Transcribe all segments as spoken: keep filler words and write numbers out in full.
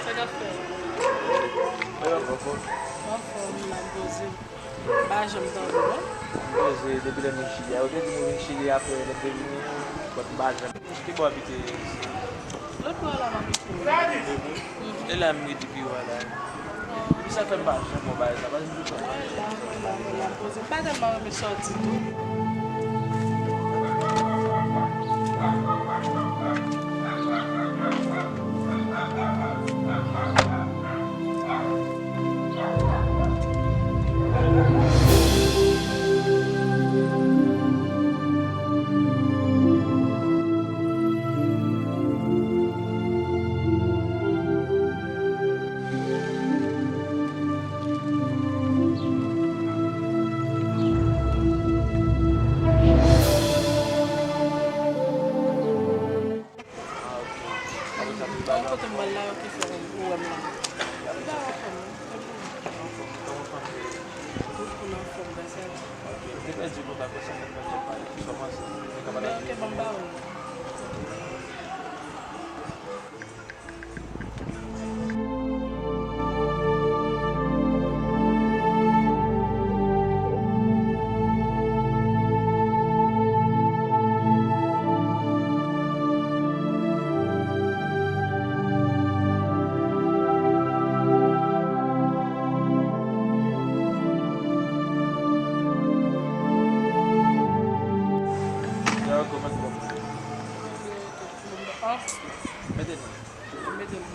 Sa k ap fèt? Mwen anfòm, m ap poze. M pa janm tande w, non? M poze depi lè m vin Chili a. Ou te di m ou vin Chili apre lè m te vini an, but m pa janm. Ki bò w abite isit? Lòt bò la m abite. E la m rete pi wo a la. Sa fè m pa janm wè bagay sa, paske m te konn. Mwen la, mwen la, mwen la, poze. M pa tèlman renmen sòti tou. Bon, kote m pral la, yo ki fè ou wè m la. Li pa wè fanmi, se bon. Tout moun anfòm, gras a Dye. Men, ok, ban m ba ou. Mete non. Mete non.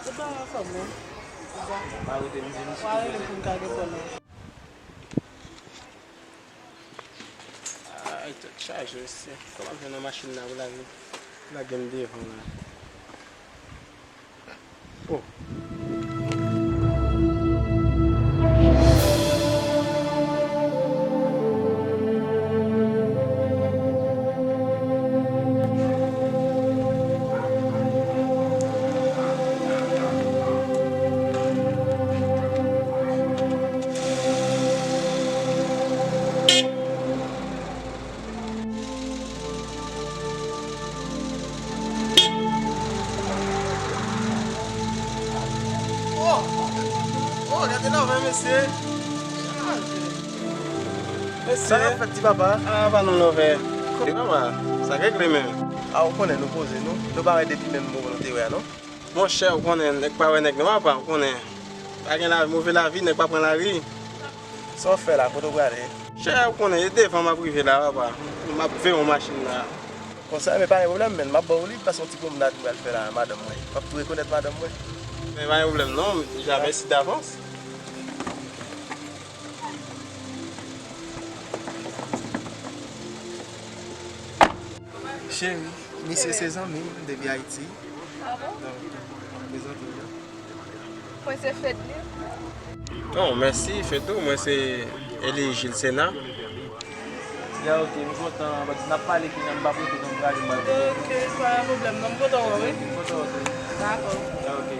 Ou pa anfòm, non? Ou pa. Mwen rele pou m ka reponn ou. Ay, tèt chaje, mesye. Kòman m fè nan machin la pou lage, lage m devan la? Oh. Oh! Oh, gade lòvè, mesye! Mesye! Sa k ap fèt, ti papa? Ah, pa non lòvè. Ti papa, sa k regle menm? Ah, ou konnen nou poze nou. Nou pa wè depi menm moman nou te wè a, non? Monchè, ou konnen, nèg pa wè nèg non, papa, ou konnen. Pa gen lavi, move lavi, nèg pa pran lari. Sa w fè la, kote w prale? Chè, ou konnen, e devan m ap rive la, papa. M ap veye yon machin la. Konsa, men pa gen pwoblèm, men m ap ba w li, paske yon ti pwomnad m pral fè la, madanm mwen. M ap tou rekonèt madanm mwen. Men pa gen pwoblèm non, deja mèsi davans. Cheri, misye se zanmi m depi Ayiti. Ah bon? Donk, m ap prezante w li. Mwen se Fedly. Oh, mèsi, Fedly. Mwen se Eli Gilles Sena. Ya, ok, m kontan, but n ap pale kounya, m pa pote non, m prale, m prale. Ok, pa gen pwoblèm non, m kontan wè w, wi. M kontan wè w tou. Dakò. Ya, ok.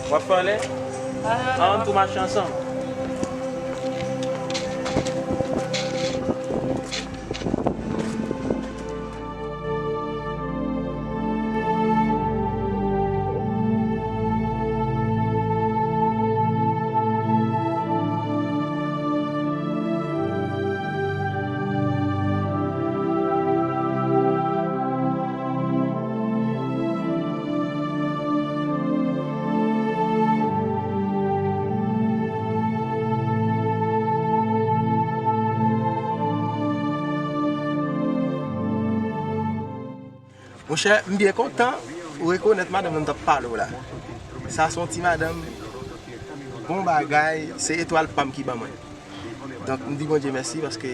W ap fè anlè? Ann tou mache ansanm. Monchè, m byen kontan ou rekonèt madanm nan m t ap pale w la. Sa se yon ti madanm bon bagay, se etwal pa m ki ban mwen. Donk, m di Bondye mèsi paske,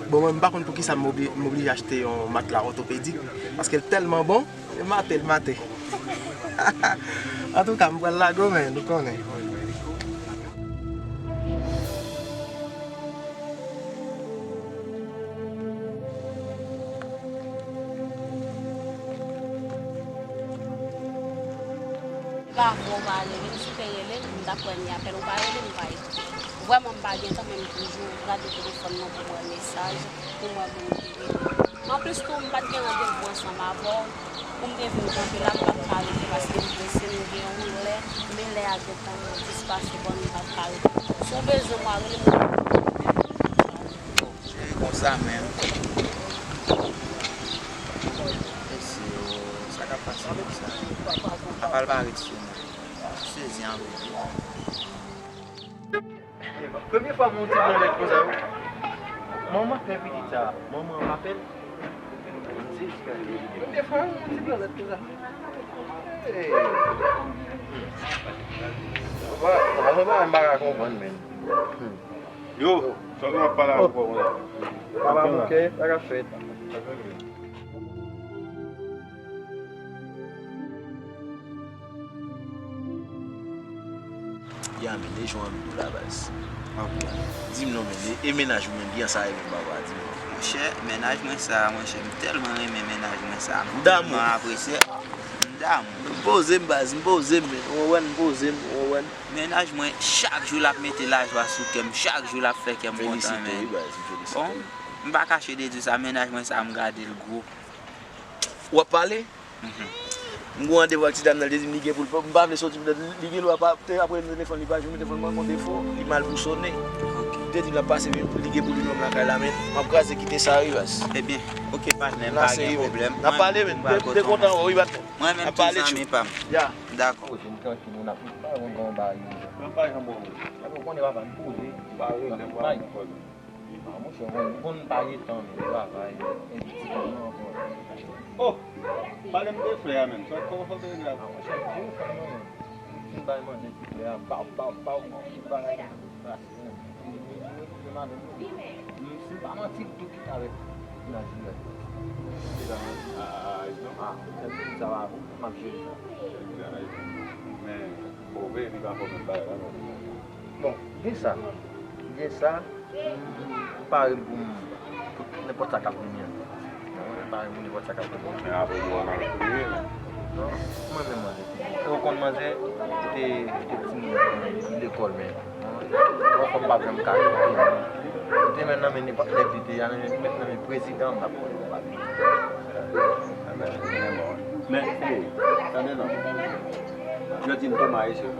bon, mwen, m pa konn poukisa m obli-, m oblije achte yon matla òtopedik, paske l tèlman bon, e mate, l mate. Antouka, m pral lage w, men, nou konnen. Avè w pale, wi, si w te rele m, m t ap pran ni apèl, ou pa rele m, m pa ekri. Vrèman, m pa gen tan, men m toujou gade telefòn mwen pou m wè mesaj, pou m wè moun ki rele. Anplis tou, m pa t gen randevou ansanm avè w, pou m te vin kanpe la, m pa t ka rete, paske m prese, m gen yon lè, men lè a gentan dispase, bon, m pa t ka rete. Si w bezwen mwen, rele m. Se konsa menm. Mesye, sa k ap pase konsa? Apa l pa ret sou mwen? Sezi anpil. Premye fwa m wè yon ti blanlèt konsa, wi. Manman fè pitit sa, manman an pa pè l. Premye fwa m wè yon ti blanlèt konsa. Hey. Papa, papa, m pa ka konprann, menn. Yo, sa nou ap pale ankò konsa? Papa bouke, sa k ap fèt? Ya, men, e jan anvi nou la, baz. Di m non, men, e, e mennaj ou menm, ki jan sa ye menm, papa, di m non. Monchè, mennaj mwen sa, monchè, m tèlman renmen mennaj mwen sa, m tèlman apresye. M damou. M poze m, baz, m poze m, men, ou konprann, m poze m, ou konprann. Mennaj mwen, chak jou l ap mete lajwa sou kè m, chak jou l ap fè kè m kontan, men. Felisite, wi, baz, m felisite. Bon, m pa kache de di sa, mennaj mwen sa, m gade l gwo. W ap pale? Mhm. M gen yon randevou ak ti dam nan, li te di m li gen pou l, m pa vle soti, li gen dwa pa, te ap rele m telefòn, li pa jwenn m, telefòn mwen gon defo, li mal pou sonnen. Ok. Li te di m l ap pase vin, li gen pou vin wè m lakay la, men m ap kraze kite sa wi, baz. Ebyen, ok, patnè, pa gen pwoblèm. N ap pale, men. M te kontan wè w wi, patnè. Mwen menm tou, zanmi pa m. Ya. Dakò. Poze m trankil, moun ap pa yon bon bagay. Mwen pa janm bon moun. Ou konnen papa, m poze. M pa rele, m pa yon koze. Ah, monchè, bon, bon, m pa gen tan, men, travay, epi ti fanm nan ankò. Oh! Pale m de flè a menm, sa kòman fò te regle a? Ah, monchè, m di w fanm nan, menm. M fin bay manzè ti flè a, baw, baw, baw, tout bagay la. Pase, menm. M, m, m, m, madanm, m, si m pa manti, m tou kite avèk nèg la. Ah, ah, ah, non. Ah, monchè, m di sa va, m ap jere sa. Men, pwovèb, li pa fò menm bagay la, non. Bon, gen sa. Gen sa. M pare m pou m, pou nenpòt sa k ap vini an. Mwen pare m pou nenpòt sa k ap vini an. Men apre nou wè mal pou ye, men. Non, mwen menm manzè. E ou konn manzè, te, te timoun lekòl, men. Yon fanm pa janm ka kite. Ou te menm nan men nenpòt nèg li te a, nan men, met nan men prezidan, m t ap konn konbat. Men, men, tande non. Yo di m Toma Ayisyen.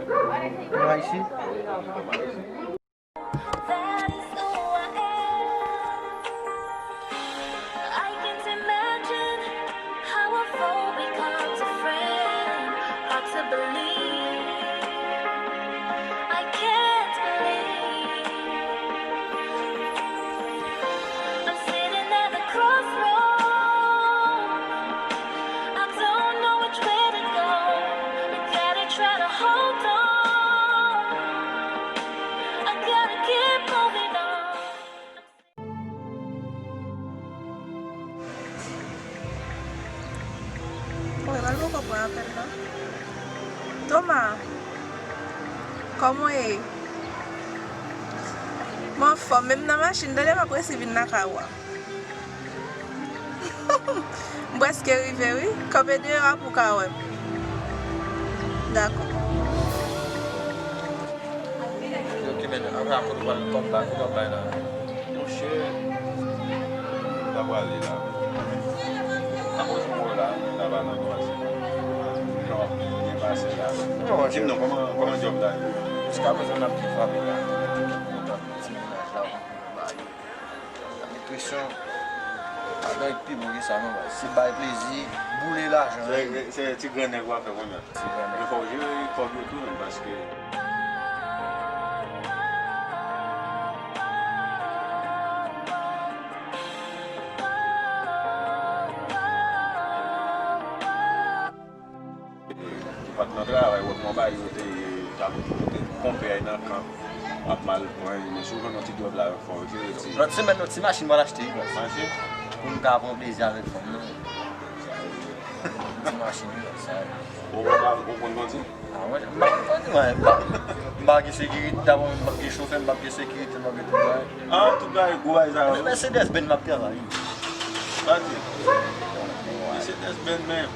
Toma Ayisyen? Wi, yo di m Toma Ayisyen. That is who I am. I can't imagine how a foe becomes a friend. Hard to believe. I can't believe. I'm sitting at the crossroads. I don't know which way to go. I gotta try to hold on. I gotta keep moving on. Mwen pa poko pran apèl la. Toma, kòman w ye? Mwen anfòm, men m nan machin, tande m ap resi vin lakay ou a. M prèske rive wi. Kanpe deyò a pou w ka wè m. Dakò. Ok, men, apre a, kote w pral, kote w pral bay, kote w pral bay la? Monchè, m ta prale la. Akoz mwen la, m ta ba nan dwa se. Jan w ap byen pase la. Di m non, kòman, kòman djòb la ye? Jiskaprezan, n ap byen frape la. Kontan pou ti mennaj la, kontan pou bagay yo. Presyon. Bagay pi bon ke sa, non, baz. Se bay plezi, boule lajan. Se, se, se ti grannèg w ap fè kounye a. Ti grannèg. Men fò w jere kòb yo tou, menm, paske Ou pa t nan travay, wè kòman bagay yo te ye, t ap konpè nan kan, ap mal pran, men si w jwenn yon ti djòb la, fò w jere ti. Lòt semèn, yon ti machin m pral achte, wi, baz. Machin? Pou m ka pran plezi avèk fanm nan. Yon ti machin, wi, baz, sa. Ou konn, ou konn kondi? Ah, mwen, m pa konn kondi, mwen. M pa, m pa gen sekirite, dabò, m pa gen chofè, m pa gen sekirite, m pa gen tout bagay. Ah, tout bagay, gwo bagay sa yo. Men Mercedes Benz m ap travay, wi. Pati. Mercedes Benz, men.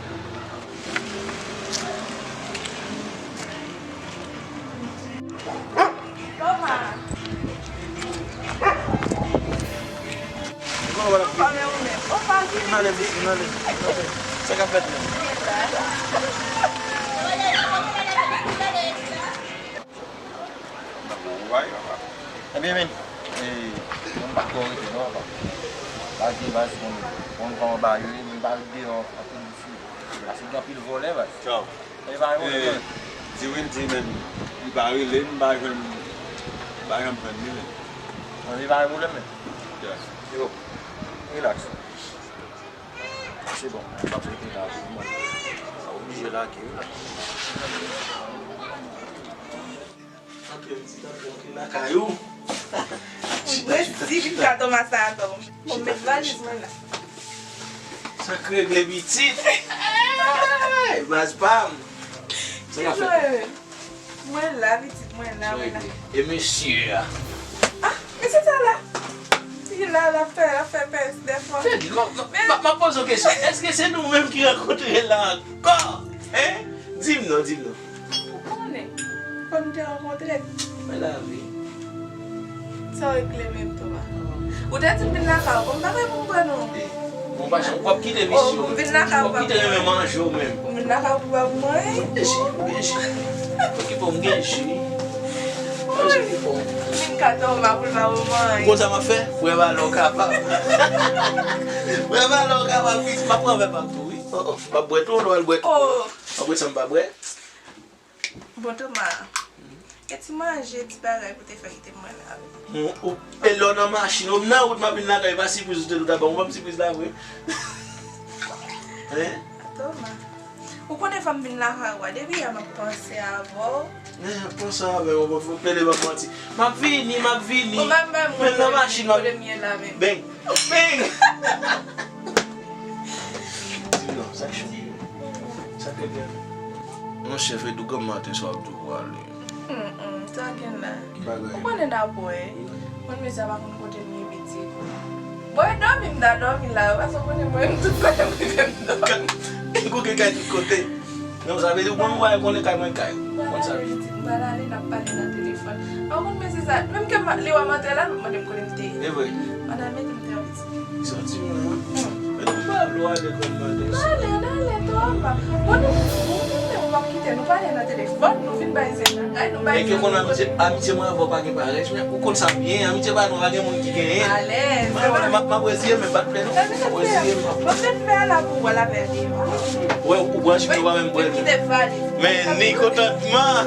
Ou pa men ou menm. Ou pa vini. Vin ale, vin ale, vin ale. Sa k ap fèt menm? Ebyen, men, e, mwen pa twò rete non, papa. Baz gen baz, mwen, mwen pa anba yo, mwen pa ret deyò anpil isi. Paske gen anpil vòlè, baz. Tchaw. E pa yon pwoblèm. Di Wendy, men, li pa rele, m pa jwenn, m pa janm jwenn li, men. Non, li pa yon pwoblèm, men. Yes. Yo, relax. Se bon, m ap rete la, man. Sa oblije lage wi la. Antre pitit, antre, antre lakay ou. Mwen di vin ka Thomas sa atò. Bon, met valiz mwen la. Sa k regle pitit. Ay, baz pa m. Sa k ap fèt? Mwen la, pitit, mwen la, mwen la. E mesye a? Ah, mesye sa la? Li la, l ap fè, l ap fè pès dèfwa. Fè di, m, m, m, m ap poze w kesyon. Èske se nou menm ki rankontre la ankò? Hein? Di m non, di m non. Ou konnen. Fò n te rankontre. Mwen lavi. Sa w regle menm, Thomas? Ou te di m vin lakay ou, bon, m pa kay pou m pran non. Bon, pa janm, w ap kite visye w. Pou m vin lakay ou, w ap kite renmen manje w menm. Pou m vin lakay ou, pou w ap manje. M gen ji, m gen ji. Okipe w, m gen ji. Okipe w. Vin ka Thomas pou l pa pou manje. Ou konn sa m ap fè? Bwè balon kapab. Bwè balon kapab, pitit, m ap pran vè pa m tou, wi. Oh, oh. M ap bwè tou, ou al bwè tou. Oh. M ap bwè sa m pa bwè. Bon, Thomas, gen ti manje, ti bagay pou te fè kite mwen la, wi. Bon, ou, e lè w nan machin, ou nan wout, m ap vin lakay, pa sipriz ou te dwe ta ban m, ou ban m sipriz la vre. Hein? Thomas, ou konnen fò m vin lakay ou a, depi yè m ap panse avè w. Eh, panse avè w, ou pale ban m manti. M ap vini, m ap vini. Ou pa m ba m menm nan machin, m ap kote m ye la menm. Beng. Beng! Di m non, sa k cho? Sa k regle? Monchè, fè dougòm maten sa w ap di w pwale. Mm, mm, sa gen la? Bagay. Ou konnen n ap wè. Mwen menm sa pa konn kote m ye pitit. Bon, e dòmi m ta dòmi la, paske ou konnen mwen menm tout kote m rive m dòmi. Kou gen kay tout kote. Non, sa vle di ou konn wè konnen kay mwen kay ou. Konn sa vle di. M pral ale, n ap pale nan telefòn. Ou konn mesye sa, menm ke m, lè w ap antre la, l ap mande m kote m te ye. E vre. Pandan mete m te anvi. Santi mwen, wi. Men nou pa vle w ale kòm madanm. N ale, n ale, Thomas. Bon, nou, bon, nou, ou p ap kite nou pale nan telefòn, nou vin bay zye nan kay, nou bay zye. Nèg yo konn amitye, amitye mwen avè w pa gen parèy, men ou konn sa byen, amitye pa nou pa gen moun ki genyen. Alèz. Mwen, mwen, m ap, m ap reziye m, m pa t plè non. M ap reziye m. Bon, fè fè a la pou w al avè li. Wè, ou branche, ou pa menm bwè l. Kite valiz. Men ni kontantman.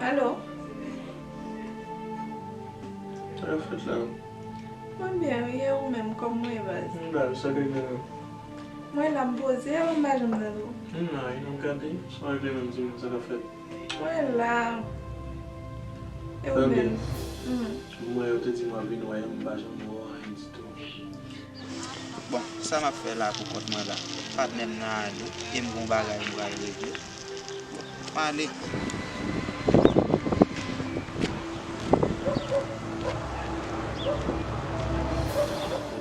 Alo? Sa k ap fèt la? Mwen byen wi, e ou menm, kòman w ye baz? M la, sa k gen la? Mwen la, m poze, ou m pa janm tande w. M la wi, non, gade, sa w regle menm, di m sa k ap fèt? Mwen la. E ou menm? Hmm. M wè yo te di m w ap vin wè m, m pa janm wè w anyen ditou. Bon, sa m ap fè la pou kont mwen la? Patnè m nan ale, e m gon bagay m pral regle. Bon, m ale.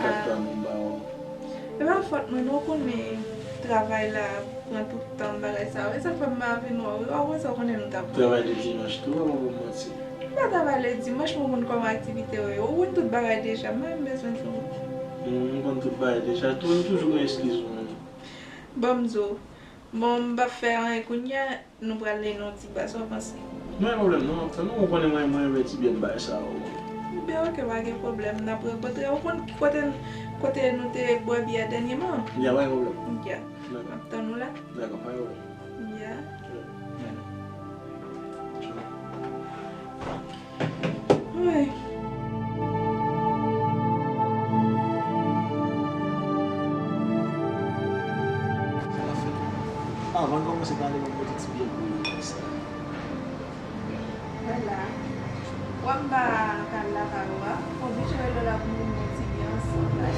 Ah. E pa fòt mwen non, ou konnen travay la pran tout tan m, bagay sa yo. E sa k fè m pa vin wè w. Ou wè sa, ou konnen nou t ap. Travay de dimanch tou, ou pa ban m manti. M pa travay le dimanch, mwen konn kòman aktivite yo ye. Ou konn tout bagay deja, m pa menm bezwen di w. Hmm, m konn tout bagay deja. Tou, m toujou gen eskiz mwen. Ban m di w. Bon, m p ap fè anyen kounye a, nou prale nan yon ti ba, sa w panse? Mwen pwoblèm non, m ap tann ou, ou konnen mwen, mwen renmen ti byen bagay sa yo. Byen, oke, pa gen pwoblèm, n ap rankontre. Ou konn ki kote, kote nou te bwè byè dènyèman? Ya, pa gen pwoblèm. Ya. Dakò. M ap tann ou la. Dakò, pa gen pwoblèm. Ya. Ya. Dakò. Tchao. Ay. Sa ka fèt. Avan n kòmanse pale, ban m pote ti byen pou nou konsa. Vwala. W ap ba kal la pa ou a. Oblije rele w la pou nou mete ti byen ansanm la.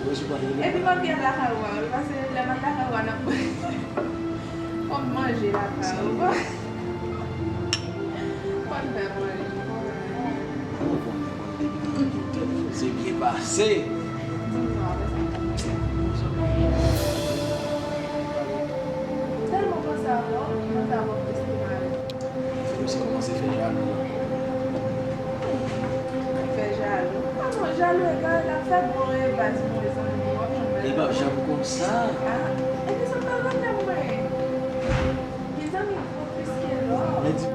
Epi m ap gen lakay ou a wi, paske lè m ap lakay ou a, n ap fò m manje lakay ou. Fò n fè manje. Se byen pase. Tèlman panse avè w, mwen ta wè w plis ke mari. Misye kòmanse fè jalou. Fè jalou. Ah non, jalou egal, l ap fè bon e baz mwen zanmi, w ap konn bèl. Li p ap janm konn sa. Ah, epi sa pa pwoblèm mwen. Gen zanmi gwo plis ke lò. Men di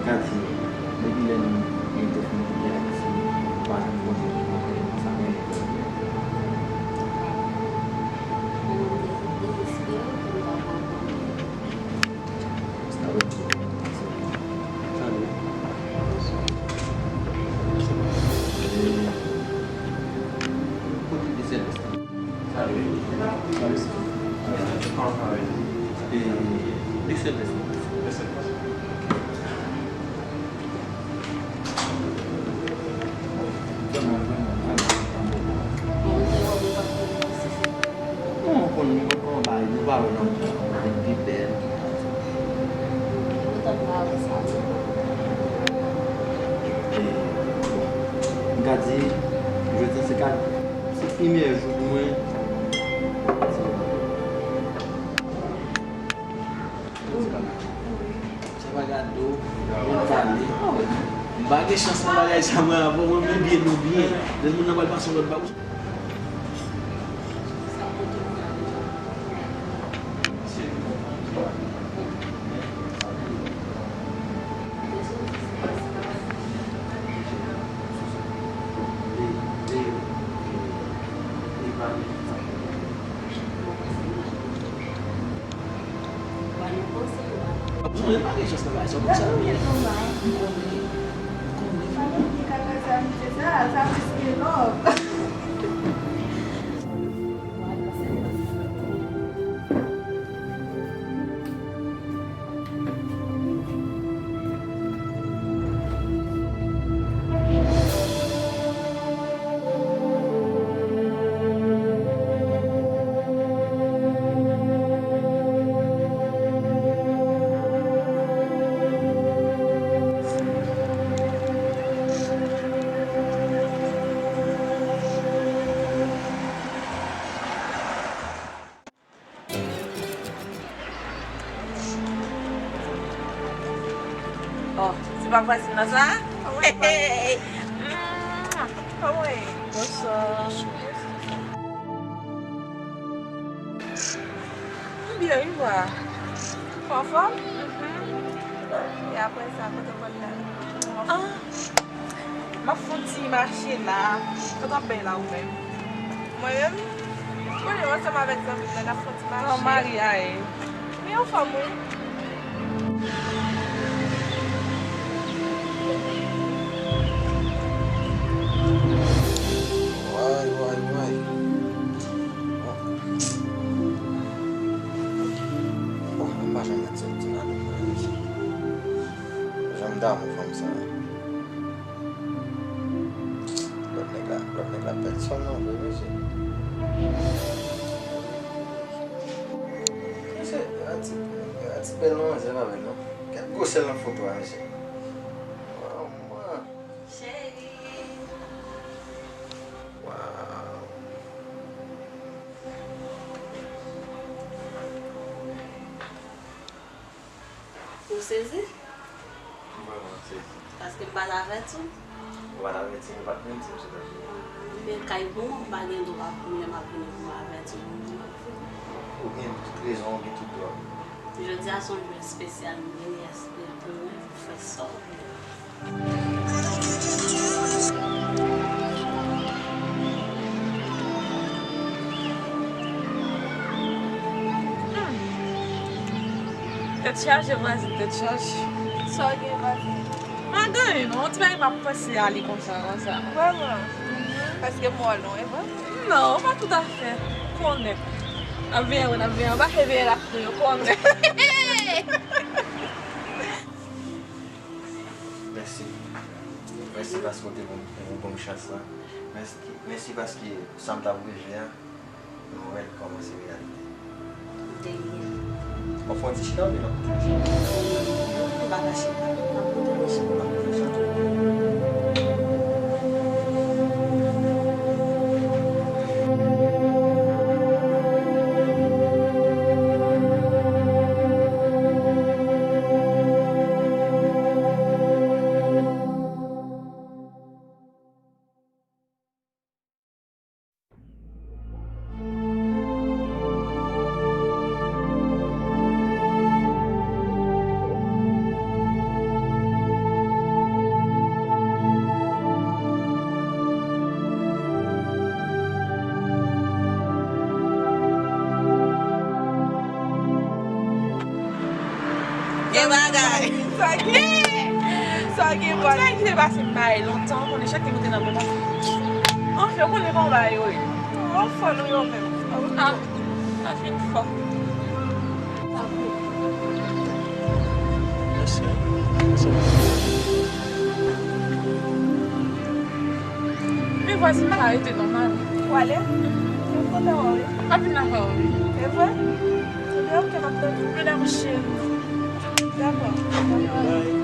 Kati, depi lè nou te fin kite Ayiti, nou pa janm kontre, nou kontre, sa fè lè. Bon, konn li, konn kòman bagay, nou pa wè nan pi bèl. E, bon, m ka di, jodi a se ka, se premyè jou pou mwen. Sa pa gade w, moun pale. M pa gen chans nan bagay sa mwen avè w, mwen menm byen nou byen. Lè moun nan pral pase yon lòt bagay. Mwen pa gen chans nan bagay sa, w konn sa m ye. M konnen, m konnen. Sa moun ki ka fè sa, misye, sa, sa plis ke lòv. Oh, se pa vwazin nan sa? Hey! Bonswa. M byen wi, wa. Ou anfòm? E apre sa, kote w pral la? Ah! M ap fè yon ti mache la. Kote w ap bay la ou menm? Mwen menm? Ou konnen, ansanm avèk zanmi m nan, n ap fè yon ti mache. An Maria e. Wi, anfòm wi. Way, way, way. Bon. Bon, m pa janm mèt sòti nan nou mwen, mesye. Jan m damou fanm sa. Lòt nèg la, lòt nèg la pèsòn nan vre, mesye. Mesye, yon ti, yon ti bèl manzè pa bèl non. Gad gwosè l nan foto a, mesye. Manman. Cheri. Waw. Ou sezi? M vrèman sezi. Paske m pa t avèti w. Ou pa t avèti m, ou pa t menm di m se tande. Men kay pou mwen, m pa gen dwa pou lè m ap vini pou m avèti w. Ou gen tout rezon, ou gen tout dwa. Jodi a se yon jou espesyal, m vini espere pou mwen, pou fè sa w vle. Tèt chaje, vwazin, tèt chaje. Sa w gen, vwazin? M pa gen anyen, non. Yon ti bagay m ap panse ale konsa, konsa. Vrèman? Paske m wè w lwen, vre? Non, pa toutafè. Konnen. N ap veye, n ap veye. Anba ke veye la, yo konnen. Mèsi. Mèsi paske w te ban m, te ban m chans la. Mèsi, mèsi paske sa m t ap reve a, nou wè l kòmanse reyalite. Ou te byen. W ap fè yon ti chita oubyen n ap kontinye? Non, nou pa ka chita. N ap kontinye chita, n ap kontinye chita. Gen bagay. Sa gen, sa gen bagay ki te pase m bay lontan, konnen chak te monte nan bon pase. Anfen, ou konnen kòman bagay yo ye. Ou fò nou yo menm. Ah, sa fin fò. Mèsi. Mèsi. Men vwazin pa rete nòmal. Ou ale? Mwen kontan wè w, wi. M ap vin lakay ou, wi. E vre? Ebyen, oke, m ap tann ou. Mwen dakò, cheri. Dakò. Bye.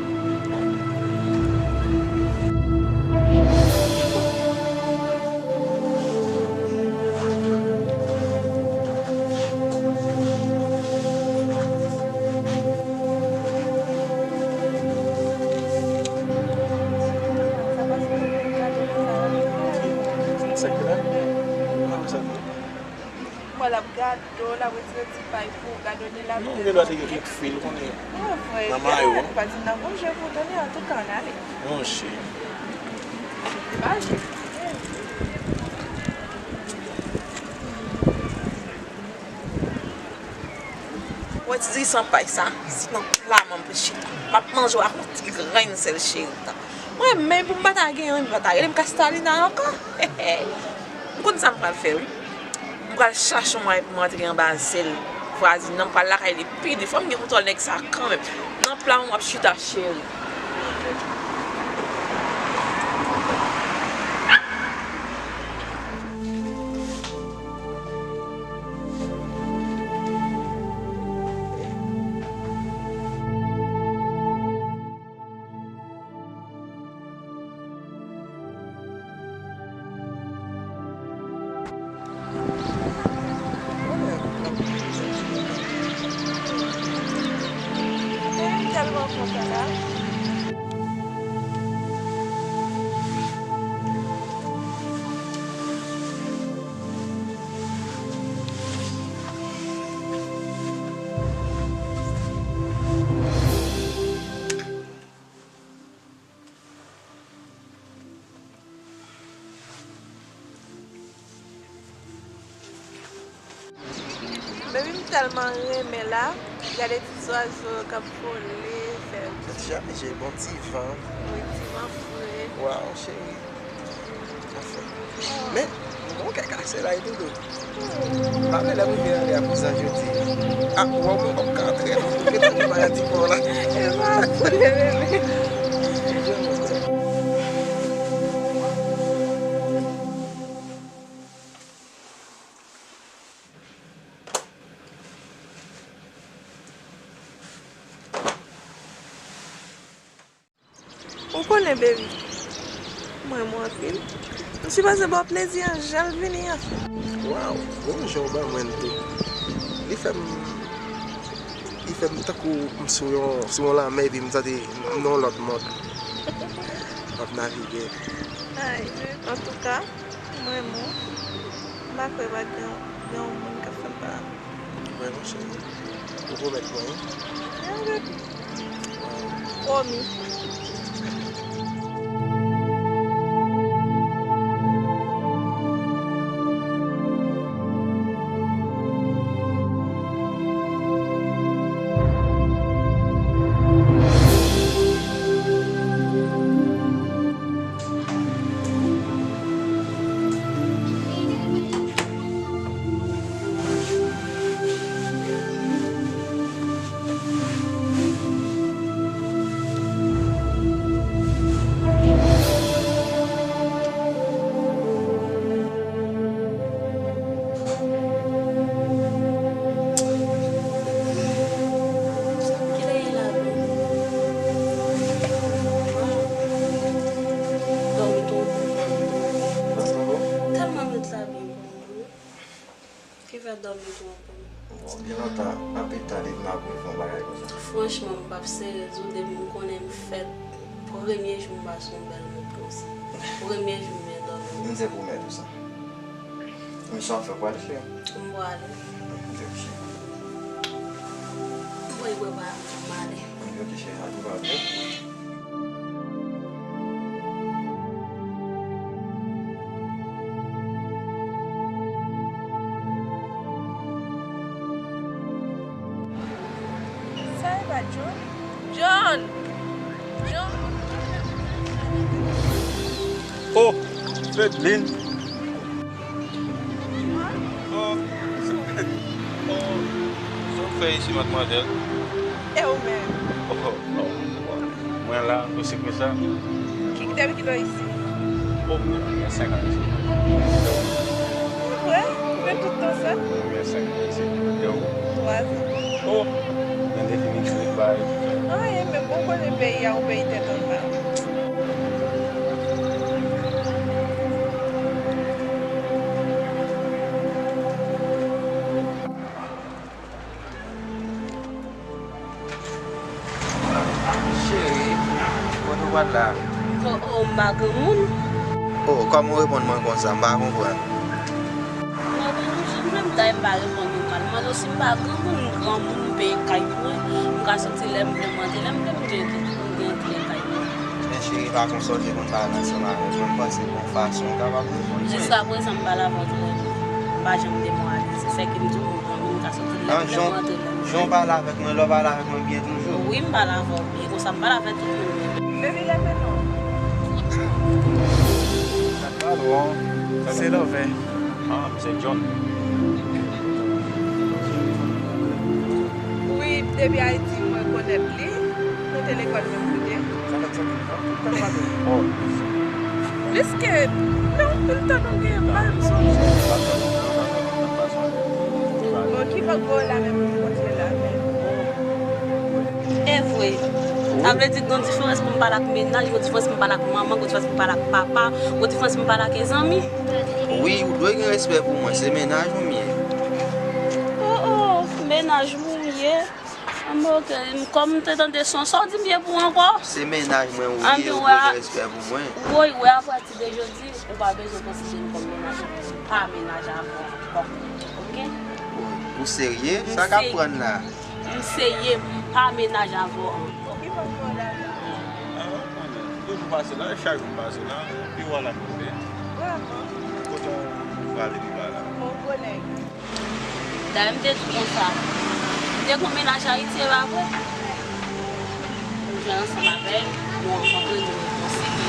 Mwen l ap gade w, l ap retire ti pay pou w, gade w de la. Non, gen dwa te gen kèk fil, konnen. Nan mayo. Li pa di nan gonje pou w tande, antouka, ann ale. Monchè. Li pa jwe. Wè ti diri san pay sa, si nan pla m ap chita. M ap manje w ak yon ti grenn sèl cheri ta. Mwen menm pou m pa ta gen anyen, m pa ta rele m Kastalina ankò. M konn sa m pral fè wi. M pral chache yon mwayen pou m rantre anba zèl vwazin nan, m pral lakay li pi di. Fò m gen kontwòl nèg sa kanmenm. Nan pla m ap chita cheri. Mwen tèlman kontan la. Baby, m tèlman renmen la. Gade ti zwazo k ap vole, fè. Sa ti jan manje, bon ti van. Wi, ti van fre. Waw, cheri. Anfen. Men, m gon kè kase la, e doudou. M pa vle lè m rive anlè a pou zanj yo di, "Ah, waw, mwen p ap ka antre non. Mete m nan ti pon la." E pa vre, bebe. Ou konnen, baby, m renmen w anpil. M sipoze ba w plezi an jan l vini an. Waw, bon jan w ban mwen l tou. Li fè m, li fè m tankou m sou yon, sou yon lanmè epi m santi m nan yon lòt mond. M ap navige. Ay, antouka, m renmen w. M pa kwè pa gen, gen yon moun k ap fè m pa. Vrèman, cheri. Ou pwomèt mwen, wi. Mwen pwomèt. Pwomi. Anpil tan depi m ap rive yon bagay konsa. Franchman, m p ap serye di w, depi m konnen m fèt, premye jou m pase yon bèl nwit konsa. Premye jou m byen dòmi. M te pwomèt ou sa. Men sa w ap fè, pral fè. M pwale. M te kouche. M pral prepare pou m ale. M te kouche, a tou va byen. Sa e pa John? John! John! Oh, Fedlin! Oh, oh, sa w fè isi, madmwazèl? E ou menm? Oh, oh, oh. Mwen la, osi konsa. Ki, depi kilè w isi? Oh, mwen gen senk an isi. Vre? Ou gen tout tan sa? Mwen gen senk an isi. E ou? Twa zan. Oh, men definitif li bay. Anyen, men bon kote peyi a, yon peyi tèt anba. Cheri, kote w pral la? O, o, m pa granmoun. O, kòman w reponn mwen konsa? M pa konprann. Mwen menm, mwen menm, dayè m pa reponn ou mal. M mande w si m pa granmoun, m granmoun, m peye kay mwen. M ka soti lè m vle, m rantre lè m vle, m gen tout, m gen kle kay mwen. Men cheri, pa konsa w te konn pale ansanm avèk mwen, m panse gon fason w kapab reponn mwen. Jiskaprezan, m pale avè w trè byen. M pa janm demoralize. Sèke m di w, m granmoun, m ka soti lè m vle, m rantre lè m vle. Jan w pale avèk mwen, lè w pale avèk mwen byen toujou. Wi, m pale avè w byen. Konsa, m pale avè tout moun. Baby, leve non. Sa va, bon? Se Love. Ah, se John. Wi, depi Ayiti, m rekonèt li. Nou te lekòl menm kote. Sa fè senk an? Kòman w ap di? Oh. Plis ke, men anpil tan nou gen, m pa menm sonje. Bon, ki bò w la menm pou m kontinye la menm? E vre. Sa vle di gon diferans pou m pale ak mennaj, gon diferans pou m pale ak manman, gon diferans pou m pale ak papa, gon diferans pou m pale ak zanmi. Wi, ou dwe gen respè pou mwen, se mennaj ou m ye. Oh, oh, mennaj ou m ye. Anben, oke, kòm m te tande son, sa w di m ye pou ankò? Se mennaj mwen ou ye, ou dwe gen respè pou mwen. Woy, wè, apati de jodi, ou pa bezwen konsidere m kòm mennaj, m pa mennaj avè w ankò, oke? Ou serye? Sa k ap pran la? M serye, m pa mennaj avè w ankò. Ki fòm fè w la? Ah, toujou pase la, chak jou m pase la, pi wè la kote. Vrèman? Kote w prale pi ba la? Bon, gwo nèg. Dayè m te di w konsa, m te gon mennaj Ayiti, e pa vre? M jwenn ansanm avè l, nou rankontre, nou rekonsilye.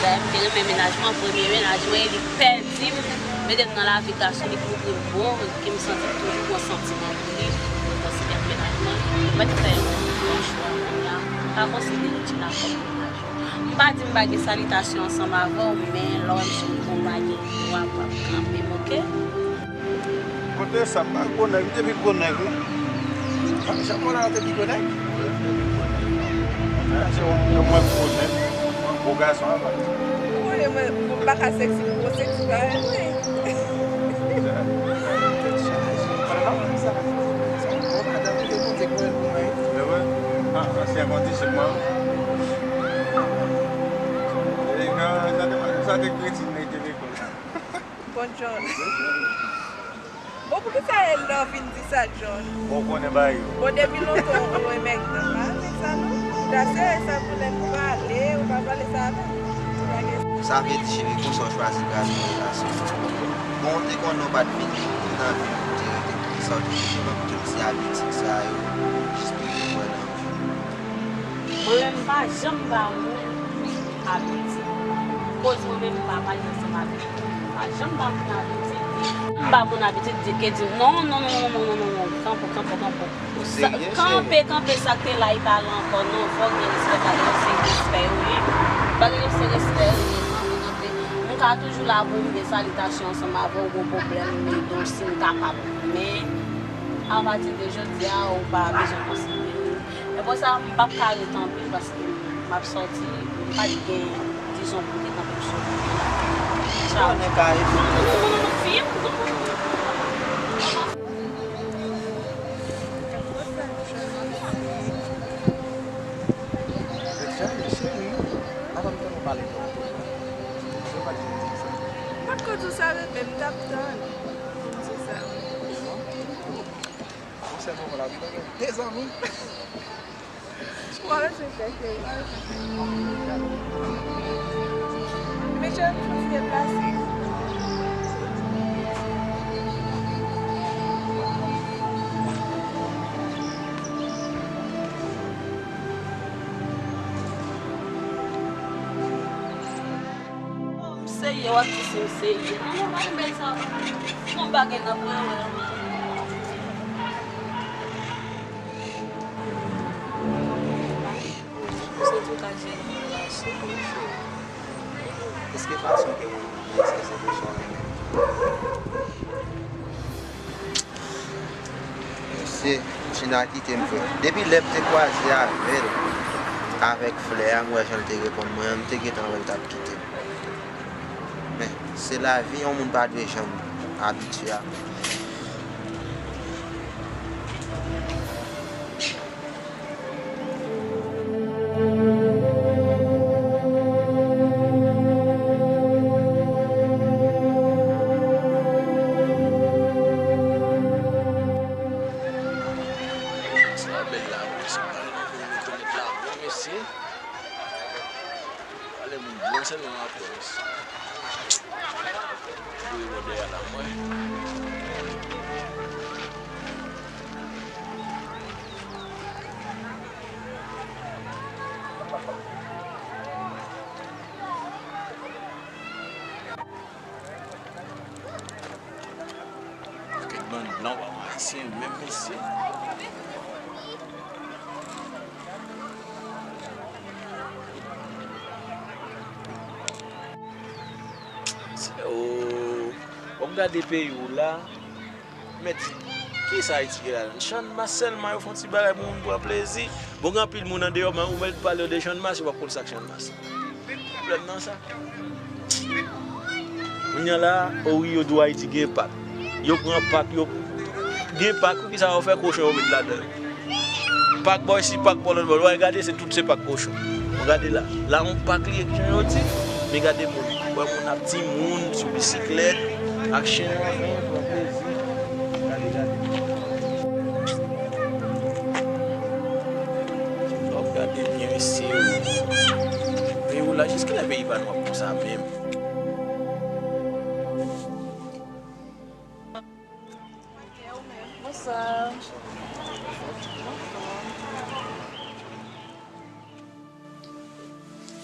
Dayè m te renmen mennaj mwen, premye mennaj mwen, e li k pèdi m, mete m nan lavi gason, li k mouri m bon, ke m santi m toujou gon santiman pou li, m konsidere l mennaj mwen. Mwen te fè yon bon chwa kounye a, m pa konsidere Djina kòm mennaj mwen. M pa di m pa gen salitasyon ansanm avè w, men lè w wè m sou yon bon bagay, w ap, w ap kanpe m, oke? Kote sa, m pa gwo nèg, m te pi gwo nèg wi. M pa janm wè w te pi gwo nèg. Mwen se yon, yon mwen gwo nèg, gwo gason avan. Ou konnen mwen, mwen pa ka sèksi, m gwo sèksi parèy mwen. Konnen pa mwen sa. Se yon gwo madanm, se Bondye ki mete pou mwen. Se vre? Ah, ansyen kondisyon mwen. E, sa te, sa te kredi mete lekòl. Bon, John. Bon, poukisa e lè w vin di sa, John? Bon, ou konnen bagay yo. Bon, depi lontan ou renmen nèg nan pa avèk sa, non? Ou ta sere sa pou lè nou pale, ou pa pale sa avè m. Ou pa gen... Sa vle di, cheri, konsa w chwazi kraze yon relasyon. Bon, ou te konnen w pa t vini nan vi m pou te rete pou kisa w te vini, men pou te se abitid sa yo, jis pou te pran nan vi m. Mwen menm, m pa janm ba moun abitid. Koz mwen menm, m pa pale ansanm avèk moun. M pa janm ba moun abitid. M ba moun abitid di ke di non, non, non, non. Kanpe, kanpe, kanpe. Kanpe, kanpe, sa k te la, li pa la ankò, non. Fò gen respè, bagay yo se respè yo ye. Bagay yo se respè yo ye, kanpe, kanpe. M ka toujou la pou m gen salitasyon ansanm avè w, gon pwoblèm, men donk si m kapab. Men, apati de jodi a, ou pa bezwen konsidere. E pou sa, m p ap ka ret anpil paske m ap sòti, m pa t gen dizon pou m te kanpe m sou wout la. Tchaw. Konnen kare. Non, non, non, non, non, fi, m, non, non, non. L ap tann pou m di sa. Bon, sèlman mwen la, wi, mwen gen de zanmi. Ou pa bezwen pè, cheri, ou pa bezwen pè. Men cheri, m soti deplase. M serye, w ap di si m serye. Non, mwen pa gen bagay sa. Mwen pa gen nan mwen, mwen. Sipoze tou ka jere yon relasyon, mesye. Èske fason ke mwen, èske se konsa w renmen? Mesye, Tina kite m vre. Depi lè m te kwaze avè l, avèk flè a, m wè jan l te reponn mwen an, m te gentan wè l t ap kite m. Men, se lavi, yon moun pa dwe janm abitye a. Sa bèl la, wi, sa bèl. Rekonèt la, bon, mesye. Pale moun blan sèlman m ap wè, mesye. Boure bò dèyè la, mwen. Pakèt bann blan, pa wè ayisyen menm, mesye. Se, oh, w ap gade peyi w la, mèt di, kisa Ayiti gen ladan? Channmas sèlman, yo fè yon ti bagay pou moun pran plezi. Bon, gen anpil moun andeyò, men ou mèt pale yo de Channmas, yo p ap konn sa k Channmas. Pwoblèm nan sa. Kounye a la, o wi, yo di w Ayiti gen pak. Yo pran pak, yo gen pak, poukisa yo fè kochon yo met ladan yo? Pak bò isi, pak bò lòt bò. Wè, gade, se tout se pak kochon. Bon, gade la. La, yon pak li ye, jan yo di. Men gade moun. Wè, moun ap timoun, sou bisiklèt, ak chen yo, pran plezi. Gade, gade. W ap gade byen, mesye. Peyi w la, jiskilè peyi pa nou ap konsa menm? Bonswa.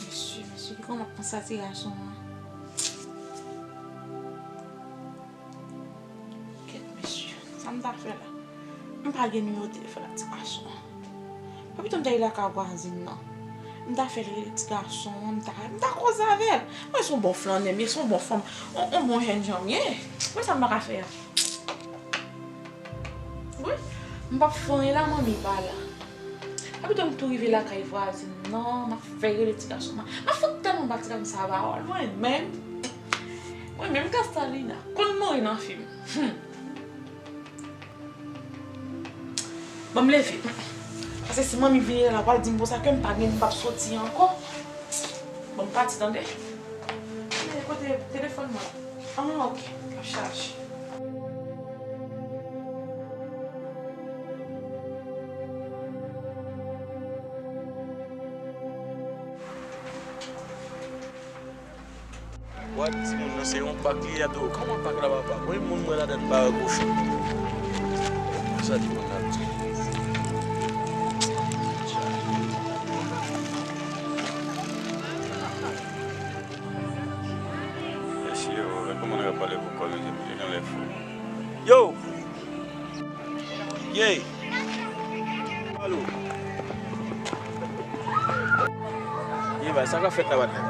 Mesye, mesye, kòman ap konsa ti gason an? Kèt, mesye, sa m ta fè la? M pa gen nimewo telefòn ak ti gason an. Pa pito m ta al lakay vwazin nan. M ta fè l rele ti gason an, m ta, m ta koze avè l. Mwen se yon bon flannè m ye, se yon bon fanm, yon, yon bon jènjan m ye. Mwen sa m pa ka fè a. Wi, m p ap fè anyen la, manmi pa la. Pa pito m tou rive lakay vwazin nan, m ap fè rele ti gason an. M ap fout tèlman bat ti gason sa a pawòl, mwen menm. Mwen menm Casalina, konn mouri nan fim. Hmm. Ban m leve. Paske si manmi vini la, l ap di m konsa ke m pa gen, m p ap soti ankò. Ban m pati, tande. Kote telefòn mwen? Ah, ok. L ap chaje. Wad, timoun nan se yon pak li ye, ap di w, kòman pak la papa? Mwen, moun mwen ladann pa wè kochon. Sa timoun nan ap di. Mesye, yo, men kòman nèg ap pale pou kò l, mesye, mesye gen lè fou. Yo! Ye! Alo! Ye, bay, sa k ap fèt la, patnè?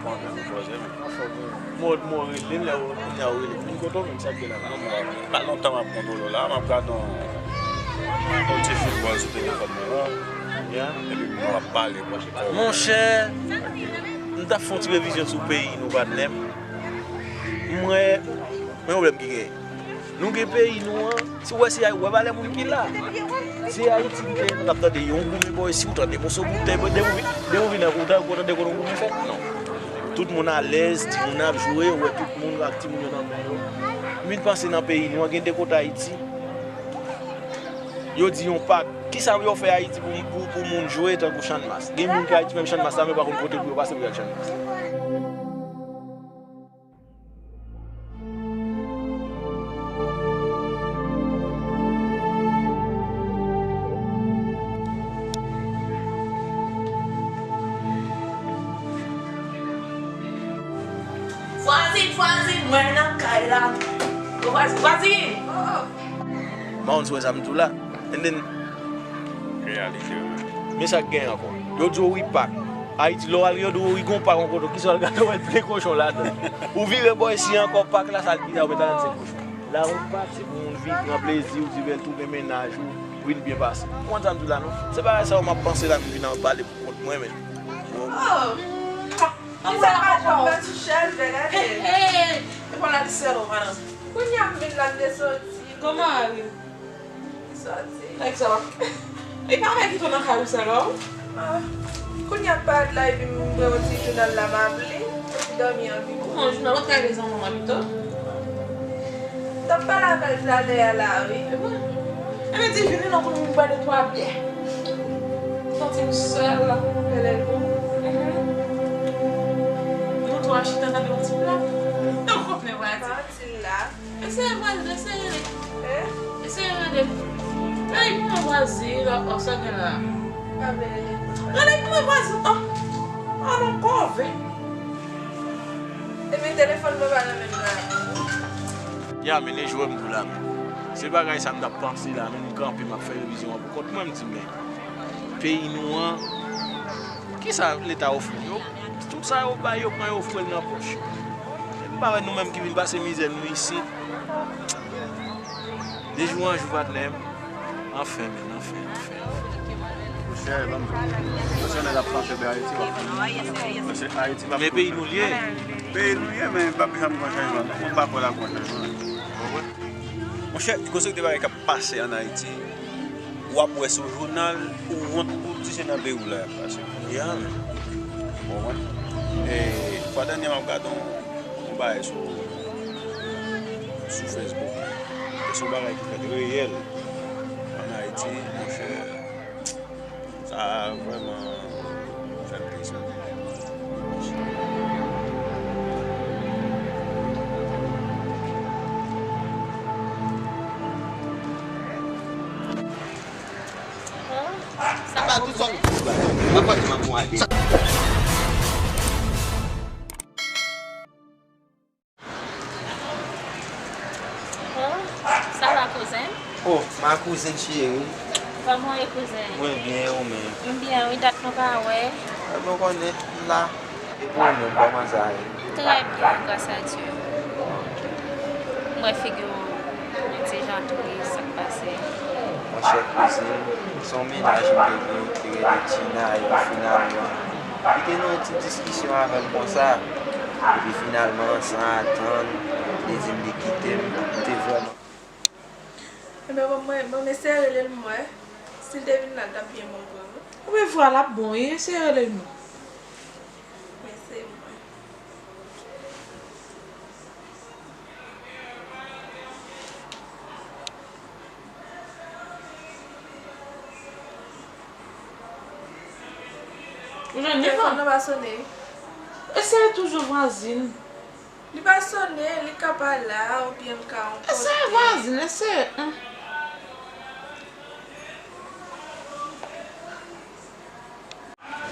Bon, men, nou poze, men. Anfòm, wi. Mo, mo rele m, lè w, lè w rele m. Vin kote w menm, sa k gen la, la? Non, mwen, pa lontan m ap kontwole w la, m ap gade yon, yon ti foutbòl sou telefòn mwen la. Ya. Epi m ap pale, bò. Monchè, m t ap fè yon ti revizyon sou peyi nou, patnè m. M wè, men pwoblèm ki genyen. Nou gen peyi nou an, si w wè se Ay-, wè valè moun ki la. Se Ayiti ki te, nou t ap tande yon goumen bò isi, ou tande moso boutèy, bò, depi w vin, depi w vin, ou ta, ou tande kote yon goumen fèt? Non. Tout moun alèz, timoun ap jwe, ou wè tout moun ak timoun yo nan men yo. M vin panse nan peyi nou an, gen de kote Ayiti, yo di yon pak. Kisa yo fè Ayiti pou, pou, pou moun jwe tankou Channmas? Gen moun ki Ayiti, menm Channmas la, men pa konn kote pou yo pase pou y al Channmas. Vwazin, vwazin, mwen nan kay la. Vwazin, vwazin! Mawon, sou wè sa m di w la. And then, men sa k gen ankò. Yo di w wi pak. Ayiti, lè w al yo di w wi gon pak yon kote, kisa w al gade w wè plen kochon ladan. Ou vire bò isi ankò pak la, sa l ki la, ou mèt al se kochon. La ou pati pou moun vin pran plezi w, di bèl tounen mennaj ou, vin byen pase. Ou konn sa m di w la non? Se bagay sa yo m ap panse la, m vin an pale pou kont mwen menm. Oh! Kisa pa jwenn nan ti chèz, gade. Hey, hey! E pa la ti sèl ou, madanm. Kounye a m vin la, m te soti. Kòman a ri? Soti. Nèg sa. E pa vre ki tou nan kay ou sa la, wi. Ah. Kounye a parèt la, epi m pran yon ti jounal la, m ap li. Mwen ti dòmi anvi. Ou pran yon jounal, ou t ka rele zanmi w la pito. T ap pale avè l talè a la, wi. E vre? Ebyen, di vini non pou nou bwè de twa byè. Santi m sèl la. Bèlè bon. Mhm. Nou twa chita nan yon ti pla. Yon kòk nèg pa di. Santi l la. Eseye vwazin, eseye rele. Eh? Eseye rele. Ey, kòman vwazin la, ò, sa gen la? Pa vle rele. Rele pou mwen vwazin, ò. Ò, non, kòve. Epi telefòn mwen pa nan menm la. Ya, men e jwè m di w la, men. Se bagay sa m t ap panse la, men m kanpe, m ap fè revizyon an pou kont mwen, m di, men, peyi nou an, kisa Leta ofri yo? Tout sa yo bay, yo pran, yo foure l nan pòch. M pa wè nou menm ki vin pase mizè nou isit. De jou an jou, patnè m. Anfen, men, anfen, anfen, anfen. Monchè, ban m di w. Monchè, nèg ap frape bè Ayiti, w ap fini. Monchè, Ayiti p ap... Men peyi nou l ye. Peyi nou l ye, men p ap janm gen chanjman, non. Mwen pa kwè l ap gen chanjman. Ou konprann? Monchè, gen yon seri de bagay k ap pase ann Ayiti. W ap wè sou jounal, ou wont pou w di se nan peyi w la y ap pase. Ya, men. Ou konprann? E, fwa dènye m ap gade yon, yon bagay sou, sou Facebook. E se yon bagay ki fèt reyèl ann Ayiti, monchè. Sa vrèman fè m tris, wi. Sa pa tout sa. Mwen pa di mwen bon ale. Oh, sa va, kouzen? Oh, ma kouzin cheri. Kòman w ye, kouzen? Mwen byen, ou menm? M byen, wi, dat nou pa wè. Ebyen, ou konnen, m la. E pou ou menm, kòman sa ye? Trè byen, gras a Dye. M wè figi w, yon ti jan tris, sa k pase? Monchè, kouzin, se yon mennaj m te gen, ki rele Tina, epi finalman, li te nan yon ti diskisyon avè m konsa, epi finalman, san atann, li di m li kite m, m te vrèman... Ebyen, bon, mwen, bon, m eseye rele l, m wè. Si l te vin la, l t ap byen bon pou ou. Ou wè vwa l ap bon, wi, eseye rele l non. M eseye, m wè. Ou jwenn li, non? Telefòn nan pa sone. Eseye toujou vwazin. Li pa sone, li ka pa la, oubyen l ka yon kote. Eseye vwazin, eseye. Hum.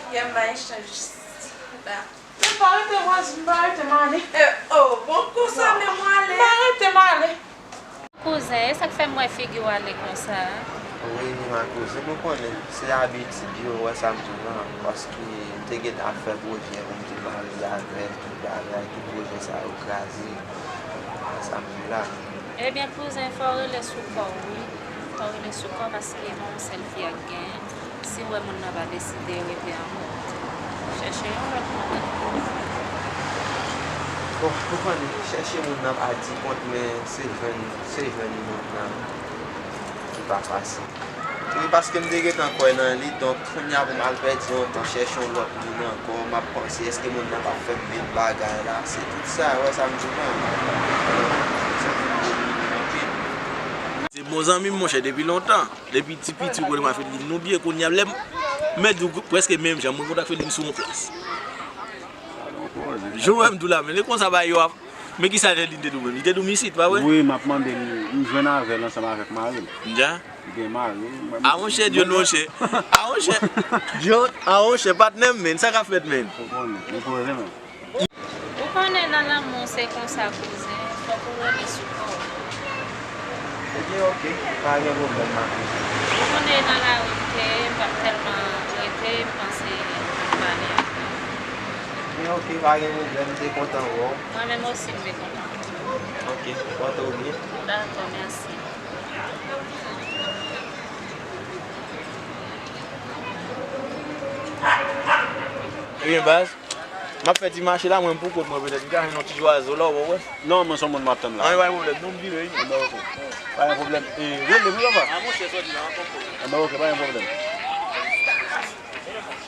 Yè m bay chanj la. Men pa rete vwazin, m pa rete, m ale. Eh, oh, bon, konsa menm w ale. M pa rete, m ale. Kouzen, e sa k fè m wè figi w ale konsa a? Wi, ma kouzin, ou konnen, se abitid yo, ou wè sa m di w lan, paske m te gentan ap fè pwojè pou m te marye avè l, tout bagay, tout pwojè sa yo kraze, wè sa m di w la. Ebyen, kouzen, fò w rele sou kò w, wi. Fò w rele sou kò w, paske se yon sèl fi a k genyen. Si w wè moun nan pa deside rete ankò, chèche yon lòt moun. Bon, ou konnen, chèche moun nan pa di kont, men se jwenn, se jwenn moun nan ki pa fasil. Wi, Paske m te gentan kwè nan li, donk kounye a pou m al pèdi yon tan chèche yon lòt moun ankò, m ap panse, èske moun nan p ap fè m menm bagay la? Se tout sa, wè sa m di w lan. Sa vin domine m anpil. Se bon zanmi m, monchè, depi lontan. Depi ti piti, ou konnen m ak Fedlin, nou byen kounye a, lè m, m mèt di w prèske menm jan, mwen kontak Fedlin sou yon plas. Jou wè m di w la, men e konsa bagay yo ap, men kisa Fedlin te di w menm? Li te di w m isit, pa vre? Wi, m ap mande l, m jwenn avè l ansanm avèk mari l. Dja? Li gen mari, mwen. A monchè, Dyon, monchè. A monchè. Dyon, a monchè, patnè m, men, sa k ap fèt, men? Ou konnen, li poze, men. Ou konnen nan lanmou se konsa kouzen, fòk ou renmen sou kò w. Ebyen oke, pa gen pwoblèm ma kouzen. Ou konnen nan lari m te ye, m p ap tèlman rete, m panse m pale avè w. Ebyen oke, pa gen pwoblèm, m te kontan wè w. Mwen menm osi m te kontan wè w. Oke, pòte w byen. Dakò, mèsi. Ebyen baz, m ap fè ti mache la, mwen pou kont mwen, petèt m ka jwenn yon ti zwazo la, ou wè. Non, mwen se yon moun m ap tann la. Anben, pa gen pwoblèm, non, m vire wi. Anben, oke. Pa gen pwoblèm. E, rele m wi, papa. A, monchè, sa w di la, pa gen pwoblèm. Anben, oke, pa gen pwoblèm.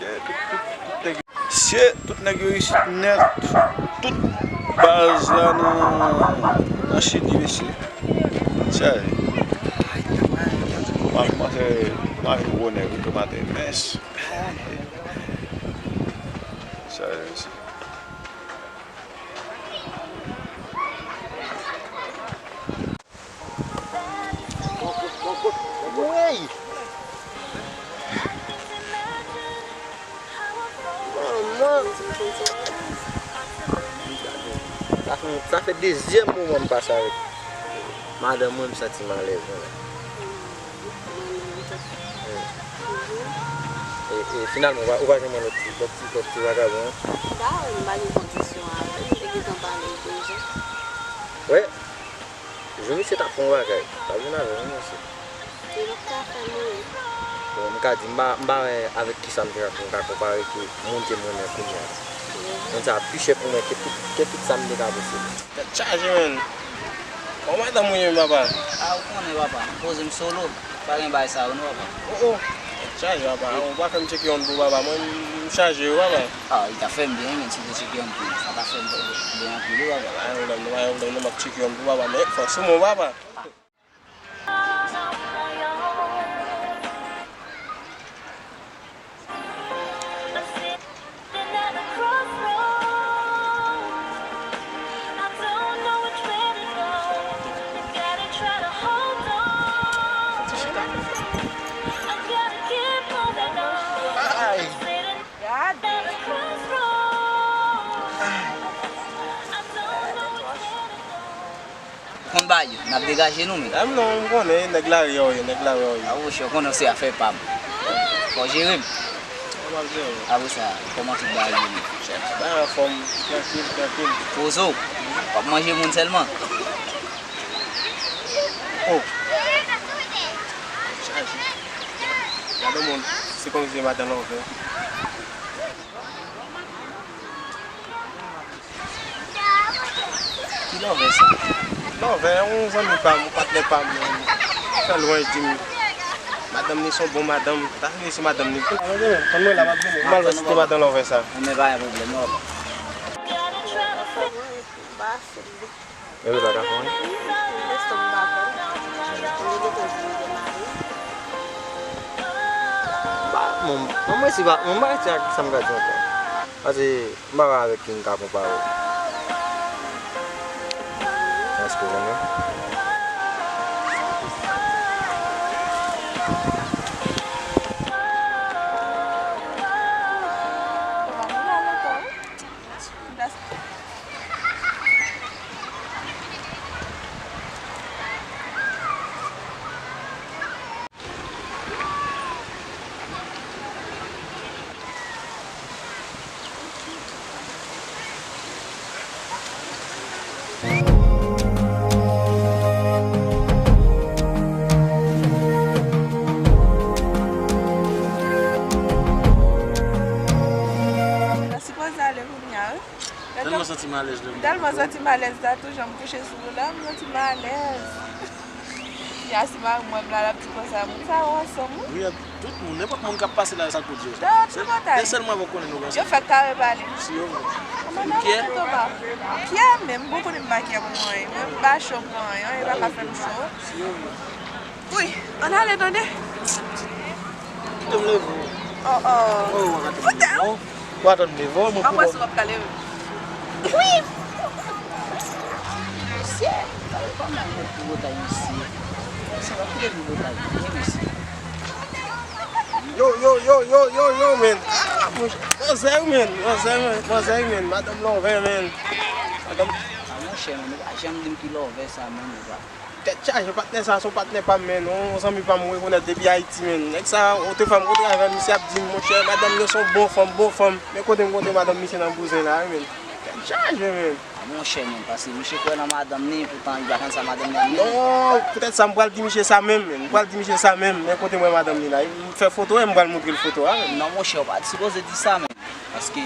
Shit, tout, tout, tout nèg yo, shit, tout nèg yo isit nèt. Tout baz la nan, nan Chili, mesye. Chaje. M ap kòmanse, m ap vin gwo nèg wi, tou maten, mens. Chaje, mesye. Wey! Manman! Sa fè, sa fè dezyèm moman m pase avèk madanm mwen, m santi m alèz, mwen. E, e finalman, ou pa, ou pa janm wè lòt ti, lòt ti, lòt ti vagabon an? M pa wè l, m pa gen kondisyon avè l, m te gentan pale l deja. Wè, jou misye t ap fè yon bagay, t ap vin avè l, wi, mesye. Li p ap ka fè m anyen. Bon, m ka di, m pa, m pa wè avèk kisa m te ka, m ka konpare ke moun ke m renmen kounye a. Moun sa a pi chè pou mwen ke tout, ke tout sa m te ka posede. Tèt chaje, menn. Bon, madanm ou ye, papa? A, ou konnen, papa. M poze m solo. Pa gen bagay sa yo, non, papa. Oh, oh. Tèt chaje, papa. Ou pa fè m tcheke yonn pou papa. Mwen, m chaje, wi, papa. A, li ta fè m byen, menn, si w te tcheke yonn pou mwen. Sa ta fè m byen anpil, wi, papa. Pa gen pwoblèm, non, pa gen pwoblèm, non, m ap tcheke yonn pou papa. Men, fòs ou mwen, papa. Ay. Konn bagay yo, n ap degaje nou, men. A, m non, m konnen, nèg lari a w ye, nèg lari a w ye. A, monchè, w konnen se afè pa m. Fò w jere m. Kòman w jere w? Apre sa, kòman tout bagay ye, men? Chèf, bagay anfòm, trankil, trankil. Poze w. W ap manje moun sèlman. Oh. Chaje. Gade yon moun, se kòmsi se madan lòvè. Ki lòvè sa? Lòvè, yon zanmi pa m, yon patnè pa m, fè lwanj di m. Madanm ni se yon bon madanm, ta vle se madanm ni. Tann mwen la, m ap vini. M al wè si te madan lòvè sa. Men pa gen pwoblèm, non, papa. Bebe pa ka fè anyen. Lèsto m pa fè l. Li gentan di li gen mari. Ba, mwen, mwen, mwen si pa, mwen pa rete ak sa m ka di ankò. Paske m pa wè avèk ki m ka konpare w. Èske w konnen? Sa sipoze ale kounye a, wi. Tèlman santi m alèz lè m. Tèlman santi m alèz la, tou jan m kouche sou ou la, m santi m alèz. Ya, si mari m wè m la, l ap di konsa, moun sa yo ansanm, wi. Wi, tout moun, nenpòt moun k ap pase la, sa l pou di yo sa. Non, se, se sèl mwen avè w konnen nou ansanm. Yo fèk kare pale. Si yo vle. Ou menm, ou Thomas. Pierre menm, bon konnen m pa Pierre pou anyen. Mwen m pa cho pou anyen, anyen pa ka fè m cho. Si yo vle. Wi, ann ale tande. Kite m leve w. Oh, oh. Oh, w ap atann m leve w. W ap atann m leve w, mwen pou w. Anpwès w ap ka leve. Wi. Mesye, gade kòman yo tribotay mesye. Mesye, w ap kite tribotay, wi, mesye. Yo, yo, yo, yo, yo, yo, man. Ah, manzè, man. Manzè, man. Manzè, man. Madanm Love, man. Madanm. Ah, monchè, man, ou pa janm di m ki Love sa, man, ou pa. Tèt chaje, patnè sa, se yon patnè pa m, man. Yon zanmi pa m, m rekonèt depi Ayiti, man. Nèg sa, ou te fè m kontravè, misye ap di m, monchè, madanm nan se yon bon fanm, bon fanm. Men kote m kontre madanm misye nan bouzen la, wi, man. Tèt chaje, man. A, monchè, man, paske misye kwè nan madanm li, poutan li pa konn sa madanm li ap mennen. Non, poutèt sa, m pral di misye sa menm, man. M pral di misye sa menm, men kote m wè madanm li la. M fè foto, e m pral montre l foto a, man. Non, monchè, ou pa t sipoze di sa, man. Paske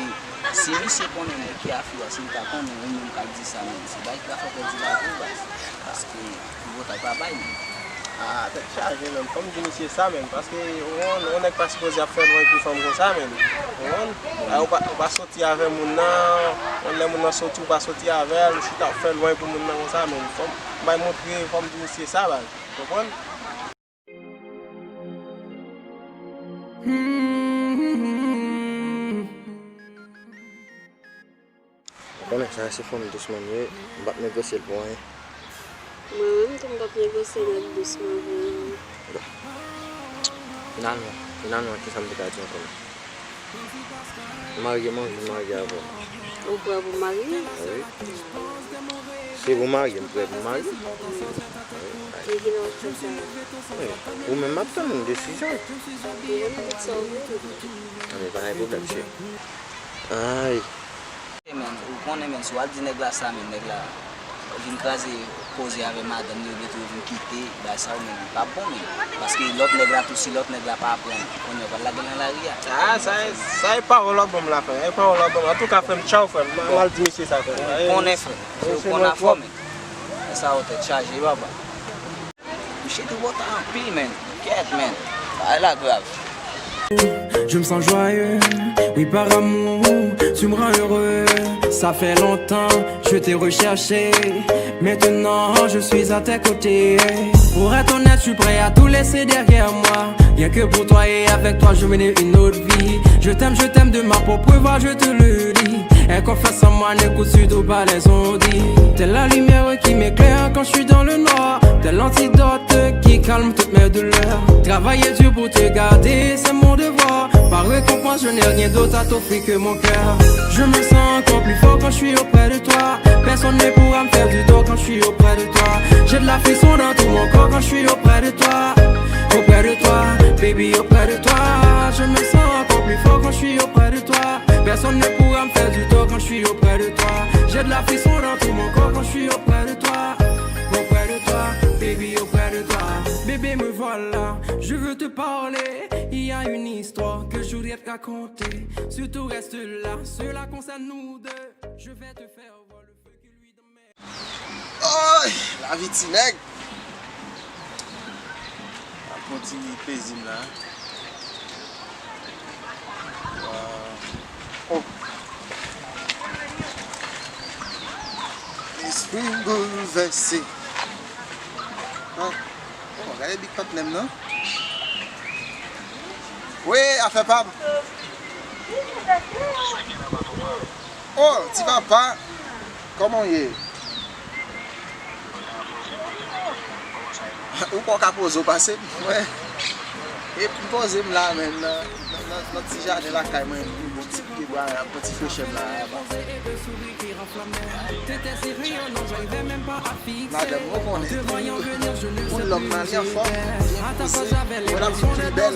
si misye konnen nèg ki a fi a, si li ta konnen, ou menm k ap di sa, man, se bagay ki ka fè w pèdi lavi w, baz. Paske tribotay pa bay, man. Ah, tèt chaje, man. Fò m di misye sa, man. Paske yon, yon nèg pa sipoze ap fè lwen pou fanm konsa, man. Ou konprann? Ah, ou pa, ou pa soti avè moun nan. Yon lè moun nan soti, ou pa soti avè l, ou chita ap fè lwen pou moun nan konsa, man. Fò m bay montre, fò m di misye sa, baz. Ou konprann? Ou konnen sa se fanm dous mwen ye, m p ap negosye l pou anyen. Mwen menm tou m p ap negosye nèg dous mwen pou anyen. Bon. Finalman, finalman, kisa m te ka di ankò menm? M marye, m anvi marye avè w. Ou prè pou marye? Wi. Si pou marye, m prè pou marye. Wi. E kilè w ap fè sa? Wi. Ou menm m ap tann desizyon. Ou menm di sa ou vle. Anben, pa gen pwoblèm, cheri. Ay. Men, ou konnen, men, si w al di nèg la sa, men, nèg la vin kraze koze avè madanm li, oubyen tou vin kite, bagay sa yo, men, li p ap bon, men. Paske lòt nèg la tou, si lòt nèg la pa pran, kounye a, w pral lage l nan lari a. Sa, sa, sa e pawòl w ap ban m la, frè. E pawòl w ap ban m. Antouka, frè m, tchaw, frè m. M al di misye sa, frè m. Ou konnen, frè m. Ou konn afè w, men. Sa yo tèt chaje, papa. Misye tribotay anpil, man. Kèt, man. Bagay la grav. Je me sens joyeux, oui par amour, tu me rends heureux. Ça fait longtemps, je t'ai recherché, maintenant je suis à tes côtés. Pour être honnête, je suis prêt à tout laisser derrière moi. Rien que pour toi et avec toi, je mène une autre vie. Je t'aime, je t'aime de ma propre voix, je te le dis. Elle confesse en moi, n'écoute surtout pas les on-dit. T'es la lumière qui m'éclaire quand je suis dans le noir. T'es l'antidote qui calme toutes mes douleurs. Travailler dur pour te garder, c'est mon devoir. Par récompense, je n'ai rien d'autre à t'offrir que mon cœur. Je me sens encore plus fort quand je suis auprès de toi. Personne ne pourra me faire du tort quand je suis auprès de toi. J'ai de la frisson dans tout mon corps quand je suis auprès de toi. Auprès de toi, baby, auprès de toi. Je me sens encore plus fort quand je suis auprès de toi. Personne ne pourra me faire du tort quand je suis auprès de toi. J'ai de la frisson dans tout mon corps quand je suis auprès de toi. Auprès de toi, baby, auprès de toi. Bébé, me voilà, je veux te parler. Il y a une histoire que je voudrais te raconter. Si tout reste là, cela concerne nous deux. Je vais te faire voir le feu que lui dans mes... Oy! Lavi ti nèg! Ap kontinye peze m la. Waw. Oh. Lespri m boulvèse. Ah. Oh, gade big patnè m nan. Wi, afè pa m. Oh, ti papa. Kòman w ye? Ou pa w ka poze w pase m, mwen. E m poze m la, men, nan, nan, nan, nan ti jaden lakay mwen, yon bon ti pye bwa, yon bon ti frechè m la. Madanm, ou konnen, pou lòm nan, li anfòm, byen poze, mwen ap vin pi bèl.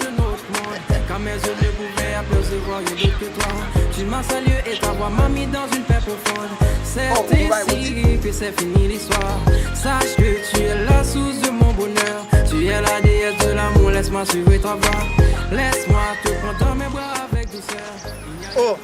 Quand mes yeux ne pouvaient apercevoir rien d'autre que toi, tu m'as salué et ta voix m'a mis dans une paix profonde. C'est ainsi que c'est fini l'histoire. Sache que tu es la source de mon bonheur. Tu es la déesse de l'amour, laisse-moi suivre ta voie. Laisse-moi te prendre dans mes bras avec douceur. Oh.